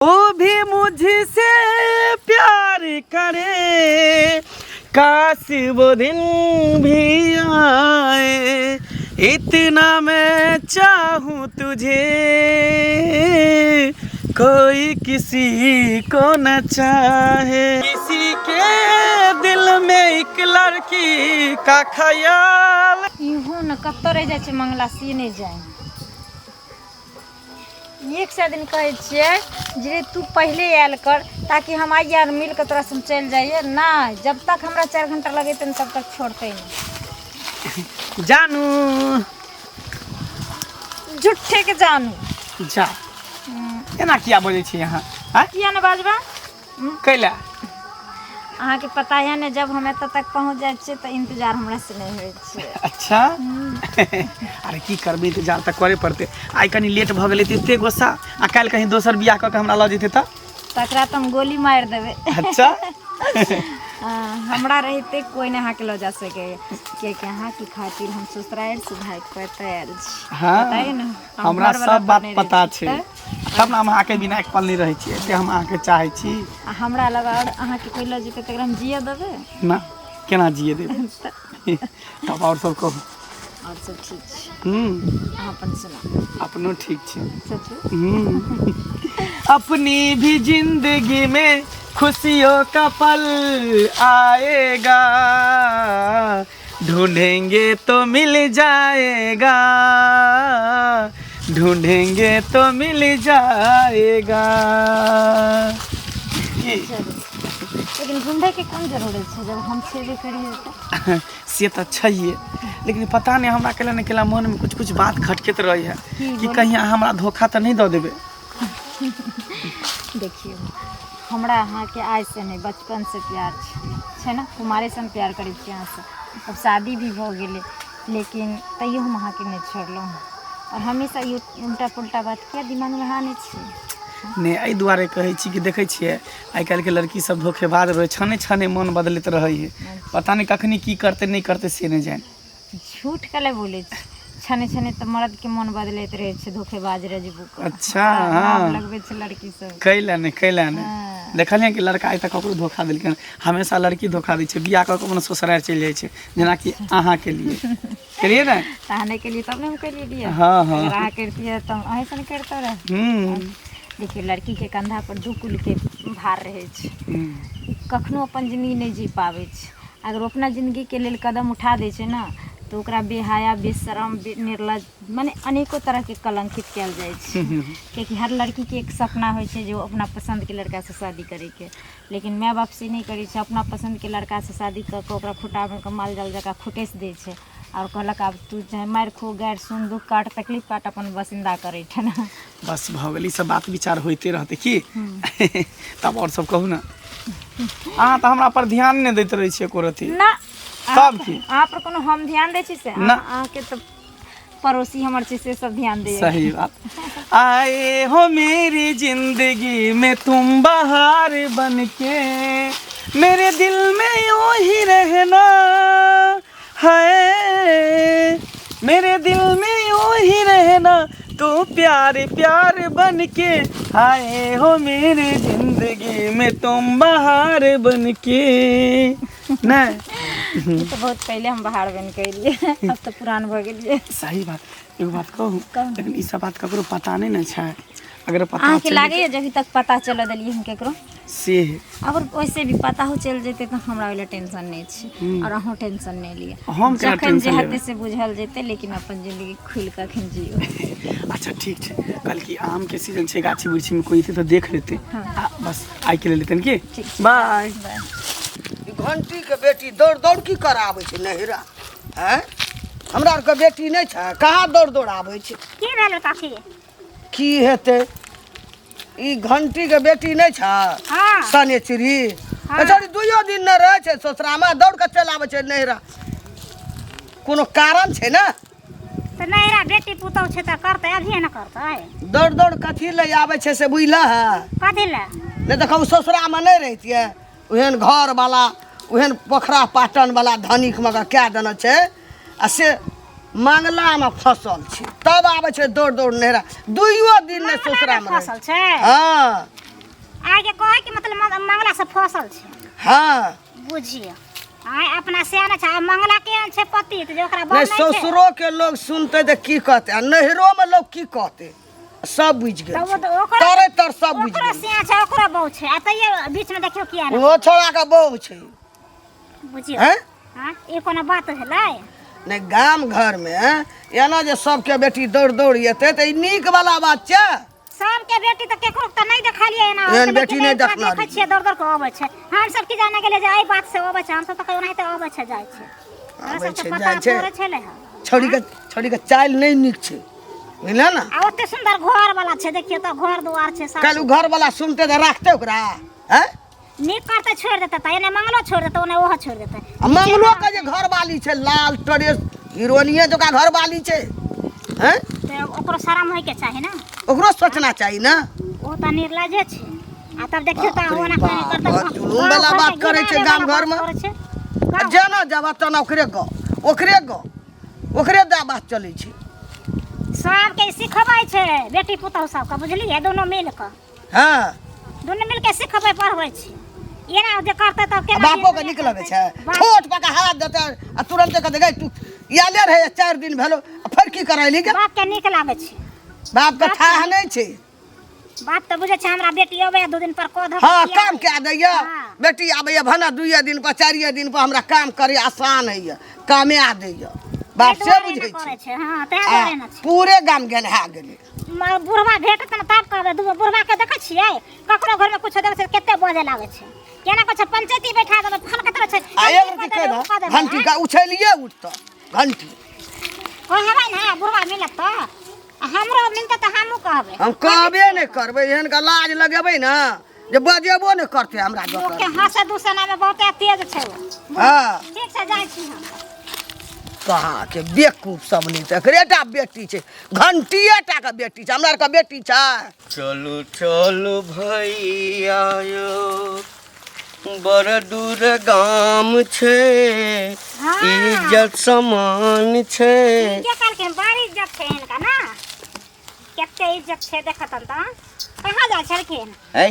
वो भी मुझसे प्यार करे, काश वो दिन भी आए, इतना मैं चाहूँ तुझे, कोई किसी को न चाहे। किसी के दिल में एक लड़की का ख्याल। इहो ने कतऽ रहि जाइ छै मंगला से नहि जाय। एक सए दिन कहै छियै जे तू पहिले आयल कर ताकि हम आइए आर मिल कऽ तोरा संग चलि जाइए। नहि, जब तक हमरा 4 घंटा लगेतै ने तब तक छोड़तै नहि। जानू। झूठे के जानू। जा, एना किया बजै छी अहाँ, आँय? किया ने बाजबा? कैला? अहाँके पता है ने, जब हम एतऽ तक पहुँच जाइ छियै तऽ इंतजार हमरा से नहि होइ छै। अच्छा, अरे की करबै, इंतजार तऽ करे पड़तै। आइ कनि लेट भऽ गेलै तऽ एते गुस्सा, आ काल्हि कहीं दोसर बियाह कऽ के हमरा लऽ जेतै तऽ? तकरा तऽ हम गोली मारि देबै। हमरा रहिते कोइ नहि अहाँके लऽ जा सकैए, कियाकि अहाँके खातिर हम ससुरारि से भागि कऽ एतऽ आयल छी। पता है ने, हम हमरा घरवला सब बात पर नहि पता रहै छै। छी तऽ। तब ने हम अहाँके बिना एक पल नहि रहै छी, एते हम अहाँके चाहै छी। आ हमरा अलावा आओर अहाँके कोइ लऽ जेतै तकरा हम जियऽ देबै? ना, केना जिए देबै? तब आओर सब कहू। आओर सब ठीक छै। अहाँ अपन सुनाउ। अपनो ठीक छै। सच? अपनी भी जिंदगी में खुशियों का पल आएगा, ढूंढेंगे तो मिल जाएगा, ढूंढेंगे तो मिल जाएगा। की? लेकिन ढूंढैके कोन जरूरत छै जब हम छेबे करियै तऽ? से तऽ छैहे, लेकिन पता नहि हमरा केला ने केला मनमे कुछ कुछ बात खटकैत रहै है की? कि बोलू। कहीं अहाँ हमरा धोखा तऽ नहि दऽ देबै? देखियौ, हमरा अहाँके आइसँ नहि, बचपनसँ प्यार छै, छै ने? कुमारेसँ हम प्यार करै छी अहाँसँ। अब शादी भी भऽ गेलै, लेकिन तैयो हम अहाँके नहि छोड़लहुँ आओर हमेशा ई उल्टा पुल्टा बात किया दिमागमे अहाँ आनै छियै? नहि, एहि दुआरे कहै छी कि देखै छियै, आइ काल्हिके लड़की सब धोखेबाज रहै, छने छने मन बदलैत रहै है। पता नहि कखनी की करतै नहि करतै से नहि जानि। झूठ कले बोलै छी? छने छने तऽ मर्दके मन बदलैत रहै छै, धोखेबाज रजबू के। नाम लगबै छै लड़की सब। कैला नहि, कैला नहि? देखलियै कि लड़का आइ तक ककरो धोखा देलकै? हमेशा लड़की धोखा दै छै, बियाह कऽ कऽ अपन ससुरारि चलि जाइ छै, जेनाकि अहाँके लिए केलियै ने। तऽ अहाँ नहि केलियै तब ने हम केलियै बियाह। हँ हँ अगर अहाँ करितियै तऽ हम अहीँ ने करितहुँ रहए। देखियौ, लड़कीके कंधा पर दू कुलके भार रहै छै। कखनो अपन जिन्दगी नहि जी पाबै छै। अगर ओ अपना जिन्दगीके लेल कदम उठा दै छै ने, तऽ ओकरा बेहाया, बेशरम, निर्लज, मने अनेको तरहके कलंकित कयल जाइ छै। कियाकि हर लड़कीके एक सपना होइ छै जे ओ अपना पसन्दके लड़कासँ शादी करैके, लेकिन माय बाप से नहि करै छै। अपना पसन्दके लड़कासँ शादी कऽ कऽ ओकरा खुटामे कऽ माल जाल जकाँ खुटैस दै छै आओर कहलक, आब तू चाहे मारि खो, गारि सुन, दुःख काट, तकलीफ काट, अपन बसिन्दा करै ठन। बस, भऽ गेल। ई सब बात विचार होइते रहतै की। तब आओर सब कहू ने। अहाँ तऽ हमरा पर ध्यान नहि दैत रहै छियै एको रत्ती। ना। तब की? अहाँ पर कोनो हम ध्यान दै छी से? ना। अहाँके तऽ पड़ोसी हमर छै, से सब ध्यान दैए। सही बात। आए हो मेरी जिंदगी में तुम बहार बन के, मेरे दिल में यूं ही रहना है, मेरे दिल में यूं ही रहना, तू प्यार प्यार बन के आए हो मेरी जिंदगी में तुम बहार बन के। नहीं? ई तऽ बहुत पहिले हम बाहर बनि के एलियै, अब तऽ पुरान भऽ गेलियै। सही बात। एगो बात कहू? कहू। लेकिन ई सब बात ककरो पता नहीं ने छै। अगर पता अहाँके चलि लागैए जे अभी तक पता चलऽ देलियै हम केकरो? से अगर वैसे भी पता हो चलि जेतै तऽ हमरा ओहि लए टेंशन नहि छै आओर अहूँ टेंशन नहि लिअ। हम केना जखन जे टेंशन हेतै लेबै? से बुझल जेतै, लेकिन अपन जिन्दगी खुलि कऽ अखन जियौ। अच्छा, ठीक छै। कल की आमके सीजन छै, गाछी वृक्षीमे कोइ एतै तऽ देख लेतै। आ बस आइके लेल लेतनि की। ठीक छै। बाय। बाय। ई घंटीके बेटी दौड़ दौड़ की कराबै छै नहिरा? आँय, हमरा आरके बेटी नहि छै? कहाँ दौड़ दौड़ आबै छै? की भेल काकी? की हेतै, ई घंटीके बेटी नहि छै? सनेचरी। बेचारी दुइयो दिन नहि रहै छै ससुरामे, दौड़ कऽ चलि आबै छै नहिरा। कोनो कारण छै ने? तऽ नैहरा बेटी पुतहु छै तऽ करतै, अभिये ने करतै। दौड़ दौड़ कथी लए आबै छै से बुझलह है? कथी लए? नहि तऽ कहू, ससुरामे नहि रहितियै, ओहन घरवला, ओहन पोखरा पाटनवला धनिक मगर कए देने छै आ से मांगलामे फसल छै, तब आबै छै दौड़ दौड़ नहिरा। दुइयो दिन नहि मांगलामे ससुरामे रहै फसल छै। छै? हँ। से फसल छै। हाँ। बुझियो आय अपना सियाना छै आ मंगला केहन छै पति तऽ जे ओकरा नहि बड़ नहि छै। ससुरो के लोग सुनते तऽ की कहते आ नैहरो में लोग की कहते, सब बुझि गेल तऽ ओ छै। तऽ ओकरो तरे तर सब बुझि ओकरो गेल। सिया छै, ओकरो बहू छै, आ तैयो बीच में देखियो किया ओहो छोड़ा के बहू छै। बुझियो। हैं? हाँ, ई कोनो बात भेलै? नहि, गाम घर में एना जे सबके बेटी दौड़ दौड़ एतै तऽ ई नीक वाला बात छै। सबके बेटी तऽ केकरो तऽ नहि देखलियै एना। एहन बेटी नहि देखने देखै छियै, दौड़ दौड़ के अबै छै। हम सब की जाने गेलियै जे एहि बात से अबै छै। हम सब तऽ कहियो ओनाहिते अबै छै जाइ छै। हमरा आबै सबके छै, पता जाइ छै। थोड़े छलै हँ। छौड़ी के चालि नहि नीक छै, बुझले ने? आ ओते सुन्दर घर वाला छै, देखियौ तऽ घर दुआर छै सब। काल्हि ओ घर वाला सुनते तऽ राखते ओकरा? हैं? नीक करते छोड़ि देतै तऽ एने मंगलो छोड़ि देतै, ओने ओहो छोड़ि देतै। आ मंगलो के जे घरवाली छै, लाल टरेस हीरोइनिये जकाँ घरवाली छै। हैं? तऽ ओकरो शरम होइके चाही ने, ओकरो सोचना चाही ने। ओ तऽ निर्लजे छै। आ तब देखियौ तऽ बाप रे ओना बाप, करतै, बड़ जुलूम वाला बात करै छै गाम घरमे। करै छै। आ जेना जाबऽ तेना ओकरे गौ, ओकरे गौ, ओकरे दा बात चलै छै। सबके सिखबै छै बेटी पुतहु सबके, बुझलियै? दुनू मिल कऽ। हाँ। दुनू मिल के सिखबै पढ़बै छै। एना जे करतै तब केना? बापो के नीक लगै छै? ठोट पका हाथ देतै आ तुरन्ते कहतै, गै तू आयले रहै 4 दिन भेलो आ फेर की करैली गे? बाप के नीक लागै छै। बाप के थाह नहि छै। बाप तऽ बुझै छै हमरा बेटी अबै 2 दिन पर कऽ धऽ हाँ के काम कए दैया। हाँ। बेटी आबैया भने 2 दिन पर 4 दिन पर, हमरा काम करे आसान होइया, कामे आ दैया बाप, ताहि से दुआरे बुझै एना करै छै। छै। हाँ, ताहि आ दुआरे एना छै। पूरे गाम गेनहा गेलै। बुढ़वा भेटत ने तब कहबै। दूगो बुढ़वा के देखै छियै, ककरो घरमे कुछो देखै छै कते बजै लागै छै, केना कहै छै, पंचायती बैठा देबै, फलकैत रहै छै। आ ई एक कऽ रति देबै, कहि ओ दऽ कऽ देबै, घंटी के उछलिए उठतऽ घंटी। कहबै ने बुढ़वा मिलत तऽ, आ हमरो मिलतै तऽ हमहूँ कहबै। हम कहबे नहि करबै, एहन के लाज लगेबै ने जे बजेबो नहि करतै हमरा लोकके दोसर। हँसे दूसनामे बहुते तेज छै ओ। हाँ। ठीक छै, जाइ छी हम। कहाँ के बेवकूफ सब, नहि तऽ एकरे टा बेटी छै, घंटिए टा के बेटी छै, हमरा आरके बेटी छै? चलू चलू भैया यो, बड़ दूर गाम छै। हाँ। इज्जत समान छै। के कहलखिन? बड़ इज्जत छै हिनका ने, कते इज्जत छै देखतन तऽ। कहाँ जाइ छलखिन? है,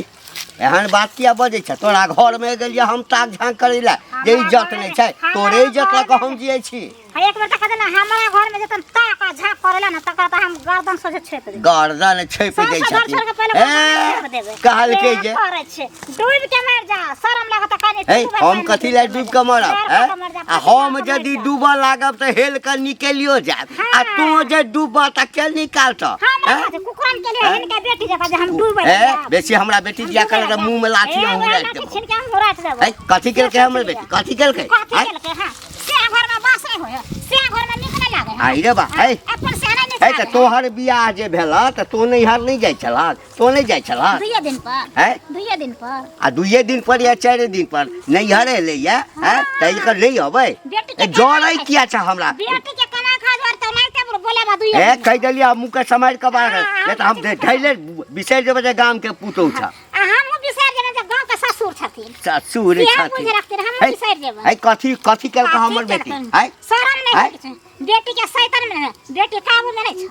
एहन बात किया बजै छ? तोरा घरमे गेलियै हम ताक झाँक करै लए जे हमरा इज्जत नहि छै? हमरा तोरे इज्जत लऽ कऽ हम घरमे- जियै छी। है, एक बेर देखा देना, हमरा घरमे जतन ताक आ झाँक करेला ने, तकर तऽ हम गर्दन सोझे छेप देबै। गर्दन छेप दै सौंसे घर छथिन। छोड़ि कऽ पहिले गर्दन छेप देबै। कहलकै जे करै छै, डूबि के मरि जा, शरम लागत कनि। है, हम कथी लए डूबि कऽ मरब? हैं? आ हम यदि डूबऽ लागब तऽ हेल कऽ निकलियो जायब, आ तू जे डूबऽ तऽ के निकालतऽ? हमरा हैं? कथी कुकुरन के लिए हिनका बेटी जकाँ जे हम डूबे ए, बेसी हमरा बेटी दिया करे तऽ मुँह मे लाठी हम राखि देबौ। छिनके हम राखि देबौ। है, कथी केलकै हमर बेटी? कथी केलकै? कथी हैं? केलकै? हाँ, से घर में बास नहीं होय, से घर में नीक नहीं लागे। आई रे बा, है। अपन से नहीं नीक है तऽ लागे। तोहर बियाह जे भेल तऽ तू नैहर नहि जाइ छलह? तू नहि जाइ छलह? दुइये दिन पर। है? दुइये दिन पर। आ 2 दिन पर या 4 दिन पर नैहर एलैया है तऽ एकर नहि अबै? बेटी के जरै किया छै हमरा? बेटी के कमा खा जोर तऽ नहीं ते बोलेबा दुइये ए दिन। कहि देलियै, मुँह के सम्हारि कऽ बाहर, हाँ, नहि तऽ हम धैले बिसरि जेबै जे गाम के पुतोहु छ। आ हमहूँ बिसरि जेबै जे गाँव के ससुर छथिन। ससुर इएह छथिन। बुझि रखथिन, हमहूँ है, बिसरि जेबै। है, कथी कथी केलकै कथी हमर बेटी? केलकै? है? शरम नहीं है? होइ छै बेटी के, शैतान में नहीं, बेटी काबू में नहीं छै,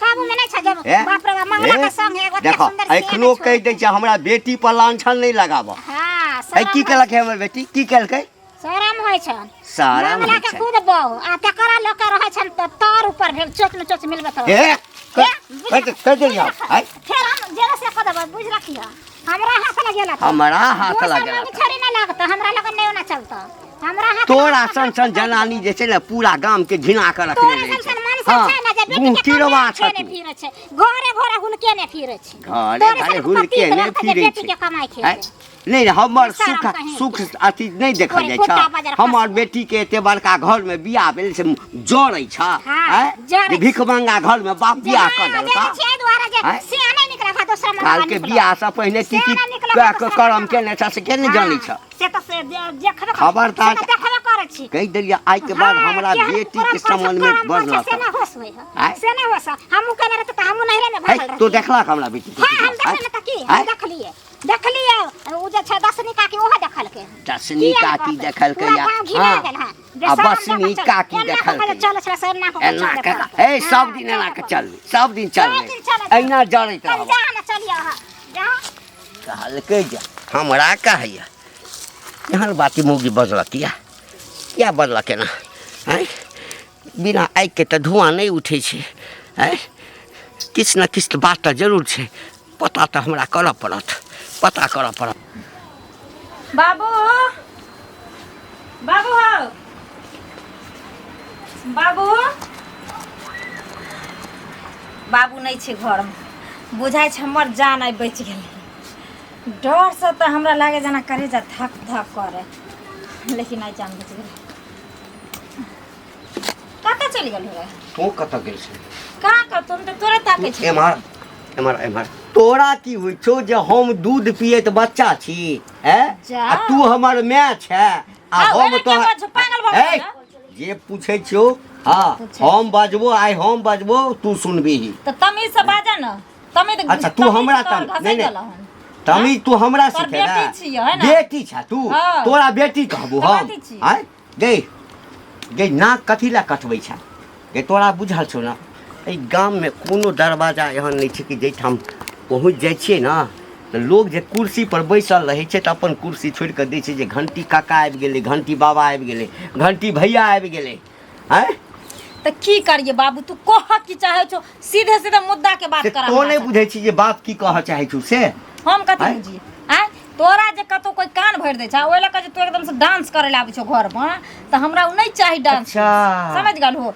काबू में नहीं छै जब ए? बाप रे बाप, मंगला ए? के संग एगो एते देखो सुंदर सियान एखनो छोड़ कहि दै छै, हमरा बेटी पर लांछन नहि लगाबऽ। हाँ, है, शरम की होइ- केलकै हमर बेटी? की केलकै? शरम होइ छन। शरम मंगला होइ के छै। खुद बहु आ तकरा लऽ के रहै छन तऽ तर ऊपर भेल चोच में चोच मिलबे तऽ ए, कहि देलियै, है? फेर हम जेना से कऽ देबै, बुझि रखियौ, हमरा हाथ लगेला तऽ। हमरा हाथ दोसर लगेला लग तऽ। छड़ी नहि लागतौ, हमरा लगन नहि ओना चलतौ, हमरा हाथ तोरा लागतौ, सन सन जनानी जे छै ने, पूरा गाम के घिना के रखने तोरा रहै सन छै। सन मनसा हाँ, छै ने जे बेटी मुँह के तिरवा कमाइ छ के ने तू। फिरै छै, घरे घरे हुलके ने फिरै छै। घरे तोरे घरे सन हुलके पतित ने रहतै जे फिरै बेटी छै। के कमाइ हैं? खेतै। नहि, हमर शरम सुख कहीं सुख अथी नहि देखल तोरे जाइ कुत्ता छ। बजर हमर खसबो। बेटी के एते बड़का घर में बियाह भेल से जरै छ। हाँ, हैं? जरै जे भिखमंगा घर में बाप बियाह कऽ जहाँ देलका। जरै छियै दुआरे जे हैं? से नहि निकलै खा दोसरा मंगवा काल के निकलल। बियाह से पहिने की से की नहि निकलल कए खा कऽ दोसरा करम मंगवा। केने छ से के नहि जानै छ। से तऽ से देखबे खबरदार। से तऽ देखबे करै छी। कहि देलियै, आइ के बाद हाँ, हमरा केहन बेटी करम के करै छै, संबंध में करम करै छै, बजलक से नहि होश होइ है। आँय? से नहि होश है। हमहूँ केने रहतै तऽ हमहूँ नैहरे मे है भागल तो रहतियै। देखलक हमरा बेटी के? हाँ, हम देखलियै तऽ की? हम आँय? देखलियै। देखलियै, उ जे छै दसनी काकी, ओहो देखलकै। दसनी किया नहि काकी कहतै? देखलकै पूरा या गाँव घिना हाँ। गेल हँ। आ बेशरम बसनी जकाँ चल- काकी एना कऽ देखलकै। कऽ चलै छलै से एना कऽ कऽ एना चलै के पड़तै। ए सब हाँ, दिन एना चलै के पड़तै। चलबै, सब दिन सब चलबै, दिन चलै। एहिना जरैत चल रहब। जा ने, चलियै अहाँ जा। कहलकै जे हमरा कहैया एहन बात ई मौगी बजलक किया किया बजलक एना आँय बिना आगिके तऽ धुआँ नहि उठै छै आँय किछु ने किछु तऽ बात तऽ जरूर छै पता तऽ हमरा करऽ पड़त पता करऽ पड़त बाबू बाबू हौ बाबू बाबू नहि छै घरमे बुझाइ छै हमर जान आइ बचि गेलै डरसँ तऽ हमरा लागै जेना करेजा धक धक करे लेकिन आइ जान बचि गेलै कतऽ चलि गेल रे तू कतऽ गेल छली कहाँ कतऽ हम तऽ तोरे ताकै छी एम्हर एम्हर एम्हर तोरा की होइ छौ जे हम दूध पियैत बच्चा छी हैं जा। आ तू हमर माय छै आ हँ, हम ओहिमे के तोहर बाजू, पागल भऽ गेलै ए, ना? जे पूछै छियौ हँ पूछै। हम बजबो आइ हम बजबो तू सुनबिही तऽ तमीज से बाजा न तमीज अच्छा, तू हमरा तमीज नहीं, नहीं। तमीज तू हमरा तोहर सिखेला बेटी छियै, है ना? बेटी छा तू हाँ। तोरा बेटी कहबो तऽ हम कथी छियै? आँय गे गे नाक कथी लए कटबै छा गे तोरा बुझल छौ ने एहि गाममे कोनो दरवाजा एहन नहि छै कि जाहिठाम पहुँच जाइ छियै ने तऽ लोग जे कुर्सी पर बैसल रहै छै तऽ अपन कुर्सी छोड़ि कऽ दै छै जे घंटी काका आबि गेलै घंटी बाबा आबि गेलै घंटी भैया आबि गेलै आँय तऽ की करिए बाबू तू कह की चाहे छो सीधे सीधे मुद्दा के बात से कर तो नहि बुझै छी जे बाप की कहऽ चाहै छौ से हम कथी आँय? बुझिए आँय तोरा जे कतौ कोई कान भरि दै छै ओहि लऽ कऽ जे तू एकदम से डांस करे लए आबै छौ घर पर तऽ हमरा ओ नहि चाही डांस अच्छा। समझ गेल हो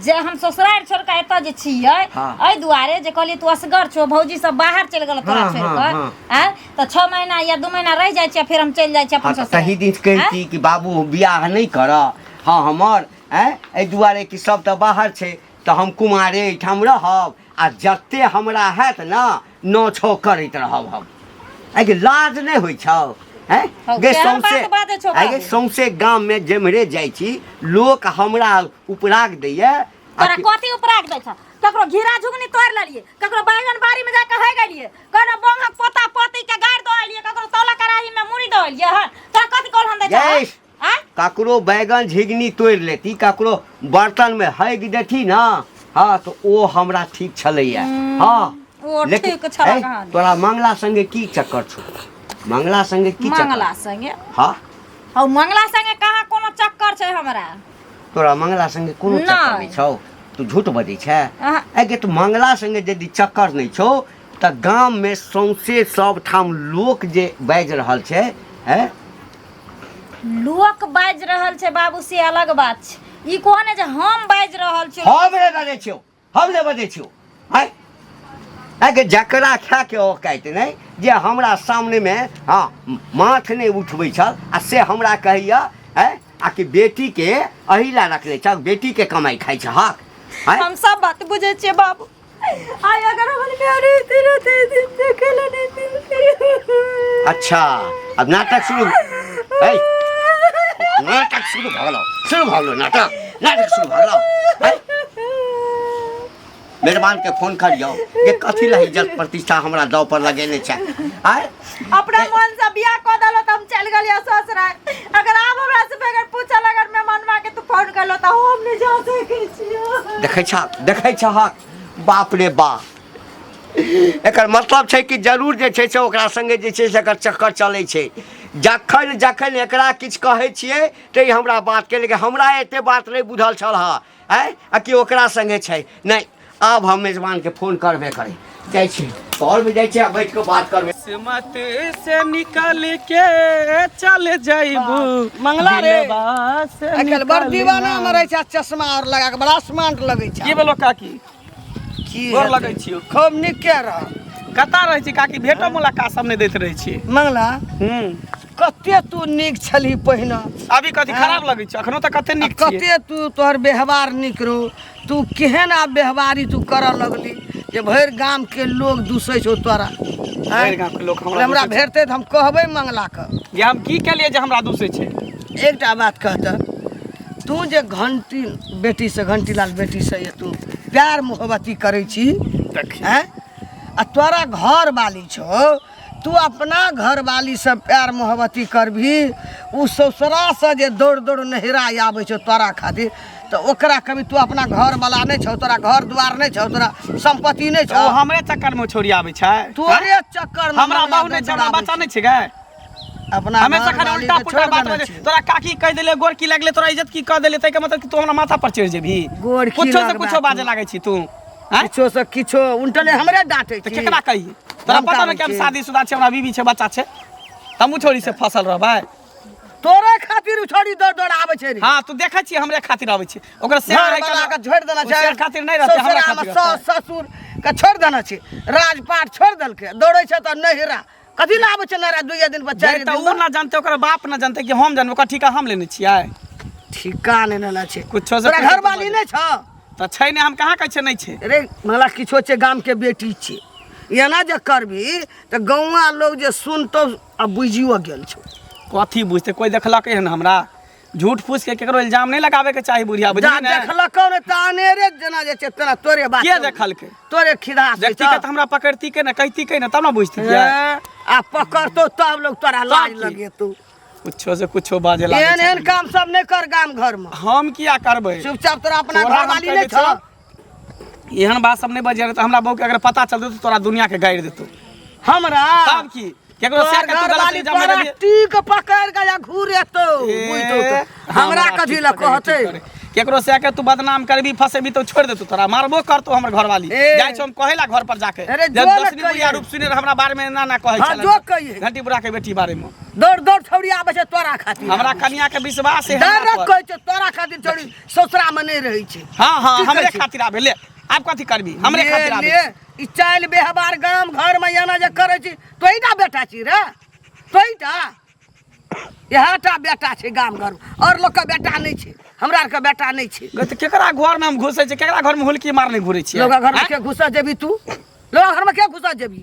जे हम ससुरारि छोड़ कऽ एतऽ जे छियै हाँ। एहि दुआरे जे कहलियै तू असगर छौ भौजी सब बाहर चलि गेल तोरा हाँ, छोड़ि हाँ, कऽ हाँ। आँय तऽ 6 महीना या 2 महीना रहि जाइ छियै फेर हम चलि जाइ छियै हाँ अपन तऽ तही ससुरारि दिन कहती कि बाबू बियाह नहि करऽ हाँ हमर आँय एहि दुआरे कि सब तऽ बाहर छै तऽ हम कुमारे एहिठाम रहब आ जते हमरा हैत ने नौ छओ करैत रहब हम आइ लाज नहि होइ छौ हैं हौ, गे केहन सौंसे बात बाजै छौ आइ गे बाबू? सौंसे गाममे जेम्हरे जाइ छी लोक हमरा उपराग दैए आ तोरा कि- कथी उपराग दै छ ककरो घिरा झुगनी तोड़ि लेलियै ककरो बैगन बाड़ी में जाके है गेलियै कोनो बंगक पोता पोती के गाड़ि दऽ एलियै ककरो तौला कड़ाही में मुड़ी दऽ एलियै हन तोरा कथी कहल दै छ गैस आँय ककरो बैगन झिगनी तोड़ि लेती ककरो बर्तनमे हगि देती ने हँ तऽ ओ हमरा ठीक छलैया हँ ओ लेकिन ठीक छलक ए, हन। तोरा मंगला संगे की चक्कर छौ मंगला संगे की चक्कर मंगला संगे हँ हौ मंगला संगे कहाँ कोनो चक्कर छै हमरा तोरा मंगला संगे कोनो चक्कर नहि। नहि छौ तू झूठ बजै छै अहाँ- आइ गे तऽ मंगला संगे यदि चक्कर नहि छौ तऽ गाममे सौंसे सबठाम लोक जे बाजि रहल छै हैं लोक बाजि रहल छै बाबू से अलग बात छै ई कहो ने जे हम बाजि रहल छी हम नहि बजै छियौ हम नहि बजै छियौ आँय आँय जकरा खायके औकाति नहि जे हमरा सामनेमे हँ माथ नहि उठबै छल आ से हमरा कहैया आँय आ कि बेटीके एहि लए रखने छह बेटीके कमाइ खाइ छहक आँय हम सब बात बुझै छियै बाबू आइ अगर हमर प्यारे रहते रहते दिन देखे ला नहीं मिलते अच्छा अब नाटक शुरू ए नाटक शुरू भऽ गेलौ शुरू भऽ गेलौ नाटक नाटक शुरू भऽ गेलौ आँय? मेहरबान के फोन करियौ जे कथी लए इज्जत प्रतिष्ठा हमरा दाव पर लगेने छै आँय अपना मन से बियाह कऽ देलो तऽ हम चलि गेलियै ससुराल अगर आब हमरा से बगैर पूछल अगर मेहमानमा के तू फोन करलो तऽ हम नहि जा सकै छियै देखै छह देखै छहक बाप रे बाप एकर मतलब छै कि जरूर जे छै से ओकरा संगे जे छै से एकर चक्कर चलै छै जखन जखन एकरा किछु कहै छियै तऽ ई हमरा बातके लेकिन हमरा एते बात नहि बुझल छल हँ आँय आ कि ओकरा संगे छै नहि आब हम मेजबानके फोन करबे करै जाइ छी घरमे जाइ छी आ बैठ कऽ बात करबै किस्मत से निकल के चल जाइबू मंगला रे। दिलवा से आइ काल्हि बड़ निकल दीवाना ना। मे रहै छै आ चश्मा और लगा के बड़ा स्मार्ट लगै छै की भेलो काकी की गोर हेतै? लगै छियौ। खूब नीके रह कतऽ रहै छी काकी भेटो मुलाकात सब नहि दैत रहै छी मंगला हूँ कते तू नीक छलही पहिने अभी कथी खराब लगै छै अखनो तऽ कते नीक छियै कते तू तोहर व्यवहार नीक रहौ तू केहन आब व्यवहारी तू करऽ लगली जे भरि गामके लोग दूसै छौ तोरा भरि गामके लोक हमरा हमरा दूसै छै। भेटतै तऽ हम कहबै मंगलाके जे हम की केलियै जे हमरा दूसै छै एकटा बात कहतऽ तू जे घंटी बेटीसँ घंटीलाल बेटीसँ ये तू प्यार मोहब्बती करै छी देखी आँय आ तोरा घर वाली छौ तू अपना घरवालीसँ प्यार मोहब्बती करबही ओ ससुरासँ जे दौड़ दौड़ नहिरा आबै छौ तोरा खातिर तऽ ओकरा कभी तू अपना घरवाला नहि छौ तोरा घर दुआर नहि छौ तोरा सम्पत्ति नहि ओ छौ हमरे चक्कर में छोड़ी आबै छै तोरे चक्कर में हमरा मंगला बहु नहि छै हमरा दौड़ बच्चा नहि छै गै अपना हमेशा खाली घरवाली उल्टा के पुल्टा छोड़ि बात देने बजे छियै। तोरा काकी कहि देले गोरकी लगले तोरा इज्जत की कह देले तैके मतलब कि तू हमरा माथा पर चढ़ि जेबही गोरकी कुछो से लगबा कुछो तू। बाजे लागै छी तू आँय? किछो से किछो उल्टले हमरे डांटे तऽ छी केकरा कही तोरा पता नहि कि हम धमकाबै छी। शादीशुदा छी हमरा बीवी छै बच्चा छै हमहूँ छोड़ी से फसल रहबै तोरे खातिर उ छोड़ी दौड़ दौड़ आबै छै रे हाँ तू देखै छियै हमरे खातिर आबै छै ओकरा शेर घर वाला के छोड़ि देना छै शेर खातिर नहि रहतै हमरा ससुरामे खातिर सास रहतै। ससुर के छोड़ि देना छै राजपाट छोड़ि देलकै दौड़ै छै तऽ नहिरा कथी लए आबै छै नहिरा दुइये दिन पर चारि तऽ दिन उ पर ना जानते ओकर बाप ना जानते कि हम जानबै ओकर ठीका हम लेने छियै ठीका नहि लेना छै कुछो से तोरा कुछो घरवाली नहि छौ तऽ छै नहि हम कहाँ कहै छियै नहि छै रे मला किछो छै गामके बेटी छै एना जे करबी तऽ गौआ लोग जे सुनतौ आ बुझियो गेल छौ कथी बुझतै कोइ देखलकै हन हमरा झूठ फूस के केकरो इल्जाम नहीं लगावे के चाही बुढ़िया जा बुझली ने देखलकौ ने तऽ अनेरे जेना जे छै तेना तोरे बात के देखलकै तोरे खिदा से देखती के तऽ हमरा पकड़ती के ने कहती के ने तब ने बुझती के आ पकड़तौ तब लोग तोरा लाज की? लगेतौ कुछो से कुछो बाजे लागै एहन छै। एहन काम सब नहि कर गाम घर में हम किया करबै चुपचाप तोरा अपना तोरा हम घरवाली कहि नहि दै छौ छियौ, एहन बात सब नहि बजिया तऽ हमरा बहू के अगर पता चलतौ तऽ तोरा दुनिया के गाड़ि देतौ हमरा तब की केकरो तोहर से के तू गलत घरवाली इल्जाम तोरा लगेबही टीक पकड़ के या घूरेतौ बुझतौ ए, तऽ हमरा कथी लए ठीक कहतै करे। केकरो से के तू बदनाम करबी फसेबी तो छोड़ देतौ तोरा मारबो करतो हमर घरवाली ए। जाइ छौ हम कहेला घर पर जाके अरे जब जो ने दसनी बुढ़िया कहिए। रूप सुने हमरा बारे में ना ना कहै हाँ, छलै जो कहिए। घंटी बुढ़ा के बेटी बारे में दौड़ दौड़ छौड़ी आबै छै तोरा खातिर हमरा कनिया के विश्वास है हमरा डायरेक्ट पर। कहै छै तोरा खातिर छौड़ी ससुरा में नहि रहै छै हाँ हाँ की कहै हमरे छै? खातिर आबे ले आब कथी करबी हमरे ले, खातिर आबे ले, ई चालि व्यवहार गाम घर में एना जे करै छी तोहीटा बेटा छी रे तोहीटा इएह टा बेटा छै गाम घर और लोक के बेटा नहि छै हमरा आरके बेटा नहि छै गै तऽ केकरा घर में हम घुसै छियै केकरा घर में हुलकी मारने घुरै छियै लोक घर में आँय? के घुसा जेबी तू लोक घर में के घुसा जेबी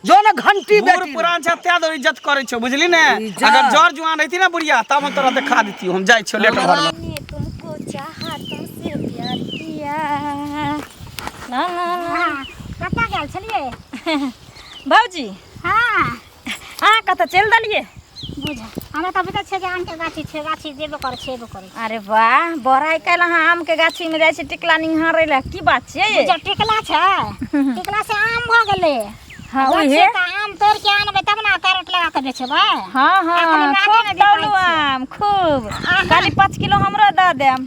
जो ने घंटी बूढ़ बेटी पुरान छै तें दुआरे इज्जत करै छौ बुझली ने इज्जत। अगर जर जुआन रहती ने बुढ़िया तब हम तोरा देखा देतियौ हम जाइ छियौ लेट घर में मैंने तुमको चाहा तुमसे प्यार किया ला ला ला हाँ, कतऽ गेल छलियै भौजी हाँ अहाँ कतऽ चलि देलियै बुझ हमरा तऽ बुझल छै जे आमके गाछी छै गाछी जेबो करै छै एबो करै अरे वाह बड़ा आइ काल्हि अहाँ आमके गाछीमे जाइ छी टिकला निहारै लए की बात छियै छै जे टिकला छै टिकला से आम भऽ गेलै हाँ, गाछी उहे। तऽ आम तोड़ि के आनबै तब ने कैरेट लगा के बेचबै हाँ हाँ एखन गाछे खूब नहि देखाइ तौलू छै। आम खूब खाली 5 किलो हमरो दऽ देम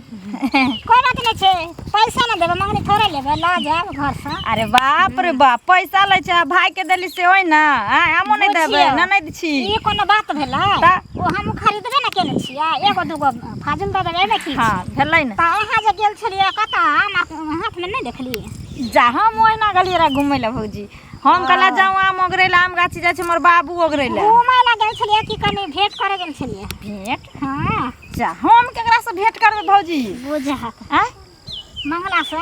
कोइ बात नहि छै पैसा नहि देबै मंगनी थोड़े लेबै लऽ जायब घरसँ अरे बाप रे बाप पैसा लै छै आ भाई के देली से होय ना आँय आमो नहि देबै बुझियौ। ना नहि छी ई कोनो बात भेलै तऽ? ओ हम खरीदबे ने केने छियै एगो दूगो फाजुल दऽ देबै एहिमे की छै? हाँ भेलै ने तऽ अहाँ जे गेल छलियै कतऽ आम हाथमे नहि देखलियै जा हम ओहिना गेलियै रह घुमै लए भौजी हम कहला जाऊँ आम ओगरै लए आम गाछी जाइ छै हमर बाबू ओगरै लए घुमै लए गेल छलियै कि कनि भेंट करे गेल छलियै भेंट हाँ जा हम केकरा से भेंट करबै भौजी बुझत आँय मंगला से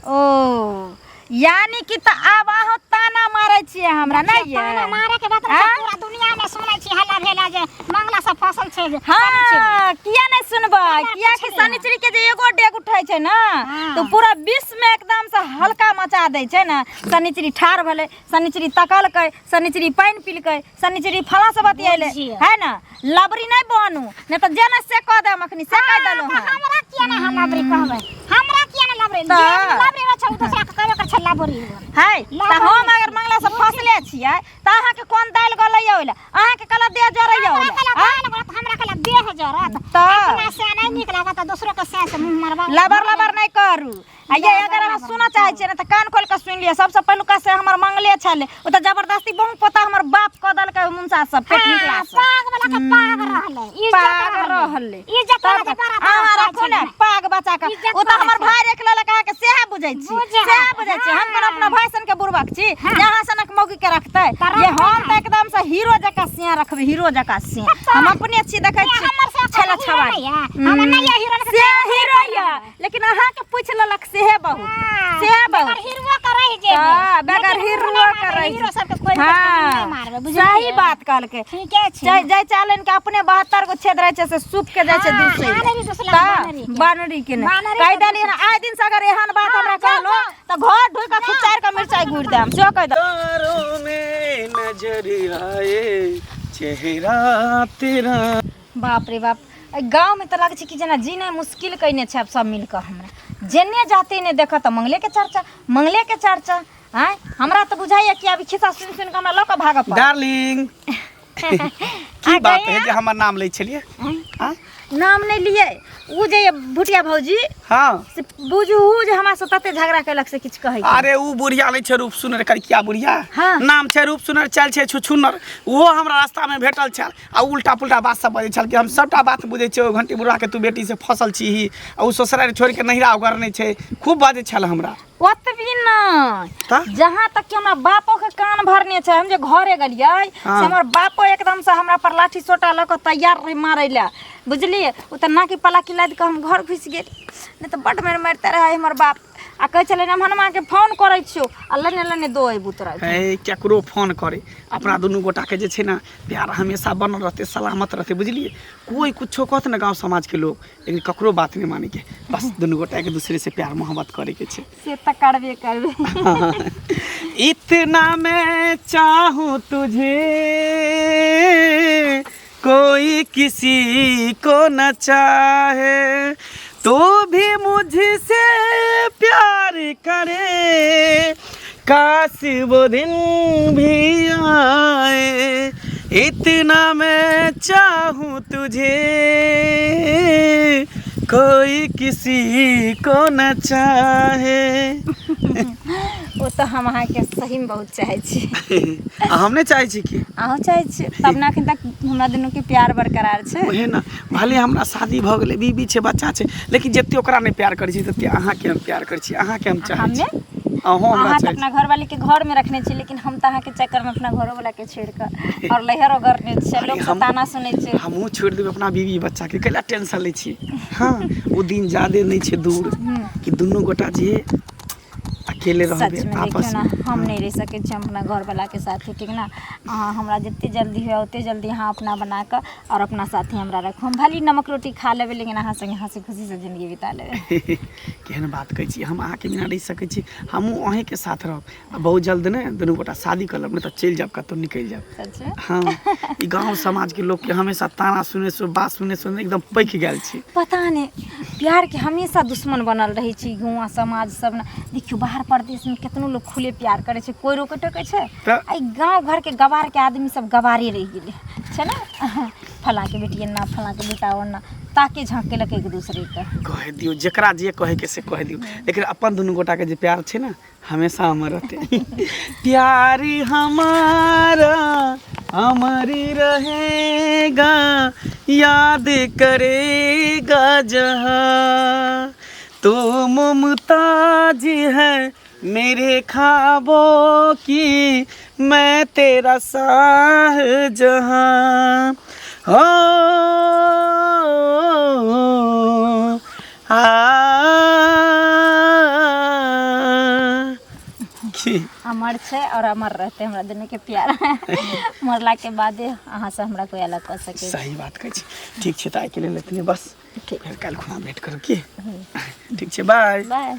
ओ यानी कि तऽ आब अहाँ ताना मारै छियै हमरा नहि ये ताना मारे के बात नहि छै, आँय? पूरा दुनिया में सुनै छी हल्ला भेला जे मंगला से फसल छै जे शनिचरी। हाँ किया नहीं सुनबै हमरा किया कि पुछलियै। शनिचरी के जे एगो डेग उठै छै ने हाँ। तऽ पूरा विश्व में एकदम से हल्का मचा दै छै ने शनिचरी ठाढ़ भेलै शनिचरी तकलकै शनिचरी पानि पिलकै शनिचरी फला से बतियेलै बुझियौ। है ने लबरी नहि बनू नहि तऽ जे ने से कह देम अखनी से कह देलहुँ तऽ हँ हमरा किया ने हम लबरी कहबै हमरा किया ने लबरी जे तऽ? आदमी लबरी रहै छै ओ दोसरा के कहबे करै छै लबरी है तऽ लबरी हम अगर मंगला से फसले छियै तऽ अहाँके कोन दालि गलैया ओहि लए अहाँके कहलक देह जरैया हमरा ओहि लए कहलक आँय? दालि गलत हमरा कहलक देह जरत तऽ? अपना से नहि नीक लागत तऽ दोसरो के से से मुँह मरबा लबर लबर नहि करू आ ये अगर अहाँ सुनऽ चाहै छियै ने तऽ कान खोलि कऽ सुनि लिअ सबसँ पहिलुका से हमर मंगले छलै ओ तऽ जबरदस्ती बहु पोता हमर बाप कऽ देलकै मुनसा सब पेट निकला से पाग वाला के पाग रहलै इज्जत पाग रहलै इज्जत वाला के बड़ा अहाँ रखू ने पाग बचा कऽ इज्जत ओ तऽ हमर वाला भाय रख लेलक अहाँके सएह बुझै छी बुझै सएह बुझै छी हम कोनो अपना भाय सनके बुड़बक छी जे अहाँ सनक मौगी के रखतै तऽ ये रखतै हम तऽ एकदम से हीरो जकाँ सिया रखबै हीरो जकाँ सिया हम अपने छी देखै छी हमर से छला हीरो छवा नहि यऽ। हमर नहि यऽ हीरो से हीरो यऽ लेकिन अहाँके पूछि लेलक सेहे बहुत सेहे बहुत बगैर हीरो के रहि जेबै तऽ बगैर लेकिन मुँह हीरो नहि के मारबै, रहि हीरो सबके खोलि कऽ मुँह नहि मारबै हाँ बुझलियै सही बात कहलकै ठीके छै जाय जाय चालन के अपने 72 गो छेद रहे छै से सूप के जाइ छै हाँ, दूसरे बानरी दूसरा बानरी के। बानरी के ने बानरी कहि के देली हन आइ दिन से अगर एहन बात हाँ, हमरा जाओ, कहलो जाओ। तऽ घर ढुकि के खुचारि के मिरचाइ गुड़ि देम सेहो कहि देब तारों में नजर आए चेहरा तेरा बाप रे बाप एहि गाँवमे तऽ लगै छै कि जेना जीनाइ मुश्किल कयने छै आब सब मिलकऽ हमरा जेने जाते ने देखऽ तऽ मंगलेके चर्चा मंगलेके चर्चा आँय हमरा तऽ बुझाइया कि आब ई खिस्सा सुनि सुनि कऽ हमरा लऽ कऽ भागऽ पड़त। डार्लिंग, की बात है जे हमर नाम लै छलियै? आँय? नाम नहि लियै, उ जे ये भुटिया भौजी हाँ से बुझू जे हमरा से तते झगड़ा केलक से किछु कहै के। अरे उ बुढ़िया नहि छै रूप सुनर करिकिया बुढ़िया। हाँ। नाम छै रूप सुनर, चालि छै छुछुनर। ओहो हमरा रास्ता में भेटल छल आ उल्टा पुल्टा बात सब बजै छल कि हम सबटा बात बुझै छियै, ओहि घंटी बुढ़वा के तू बेटी से फसल छीही आ उ ससुरारि छोड़ि के नहिरा ओगरने छै, खूब बाजै छल हमरा। ओतबी नहि, तऽ? जहाँ तक कि हमरा बापो के कान भरने छै, हम जे घरे गेलियै से हमर बापो एकदम से हमरा पर लाठी सोटा लऽ कऽ तैयार रहै मारै लए, बुझलियै? ओ तऽ नाकी पलाकी लादि कऽ हम घर घुसि गेली, नहि तऽ बड्ड मारि मारिते रहै हमर बाप आ कहै छलै हनुमा के फोन करै छियौ आ लेने लेने दो अयबू तोरा। हे, केकरो फोन करे, अपना दुनू गोटाके जे छै ने प्यार हमेशा बनल रहतै, सलामत रहतै, बुझलियै? कोइ कुछो कहत ने गाँव समाजके लोक, लेकिन ककरो बात नहि मानैके, बस दुनू गोटा एक दूसरे से प्यार मोहब्बत करैके छै। से तऽ करबे करबे। इतना मैं चाहूँ तुझे, कोई किसी को न चाहे, तू भी मुझसे प्यार करे, काश वो दिन भी आए, इतना मैं चाहूँ तुझे, कोई किसी को न चाहे। ओ तऽ हम अहाँके सहीमे बहुत चाहै छी। आ हम नहि चाहै छी कि? अहूँ चाहै छी तब ने एखन तक हमरा दुनूके प्यार बरकरार छै। ओहे ने, भले हमरा शादी भऽ गेलै, बीबी छै, बच्चा छै, लेकिन जते ओकरा नहि प्यार करै छी तते अहाँके हम प्यार करै छी, अहाँके हम चाहै छी। हमे? अहूँ हमरा अहाँ तऽ चाहै अपना घरवाली के घर में रखने छी, लेकिन हम तऽ अहाँके चक्कर में अपना घरोवाला के छोड़ि कऽ और लैहरो गरने छियै, अरे लोक से ताना सुनै छै। हमहूँ छोड़ि देबै अपना बीवी बच्चाके, कैला टेंशन लै छी? हँ, ओ दिन जादे नहि छै दूर कि दुनू गोटा जे अकेले रहबै सच में आपस देखियौ ने, में। हम नहि रहि सकै छी हम अपना घरवाला के साथे, ठीक ने? अहाँ हमरा जते जल्दी हुए ओते जल्दी अहाँ अपना बना कऽ और अपना साथे हमरा रखू। हम भले नमक रोटी खा लेबै, लेकिन अहाँ संगे हँसी खुशी से जिंदगी बिता लेबै। केहन बात कहै छी, हम अहाँके बिना रहि सकै छी? हमहूँ अहीँके साथ रहब आ बहुत जल्द ने दुनू गोटा शादी कऽ लेब, नहि तऽ चलि जायब कतहु निकलि जायब। सच में? हँ, ई गाँव समाजके लोकके हमेशा ताना सुने सुने, बात सुने सुने एकदम पकि गेल छी। पता नहि, प्यार के हमेशा दुश्मन बनल रहै छै गाँव समाज सब ने। देखियौ बाहर परदेश में केतनो लोग खुले प्यार करै छै, कोइ रोकै टोकै छै? तऽ? आ ई गाँव घर के गवार के आदमी सब गवारे रहि गेलै छै ने, फलाँ के बेटी एना, फलाँ के बेटा ओना, ताके झाँकेलक एक दूसरे के। कहि दियौ जकरा जे कहैके से कहि दियौ, लेकिन अपन दुनू गोटाके जे प्यार छै ने हमेशा अमर रहतै। प्यार हमारा अमर रहेगा, याद करेगा जहाँ, तो मुमताज है मेरे ख्वाबों की, मैं तेरा शाह जहाँ हो आ की अमर छै और अमर रहतै हमरा दुनू के प्यार। मरला के बादे अहाँ से हमरा कोई अलग कऽ सकै छै। सही बात कहै छी। ठीक छै, तऽ आइके लेल एतने बस, ठीक। फेर काल्हि खुना भेँट करब की? ठीक छै, बाय बाय।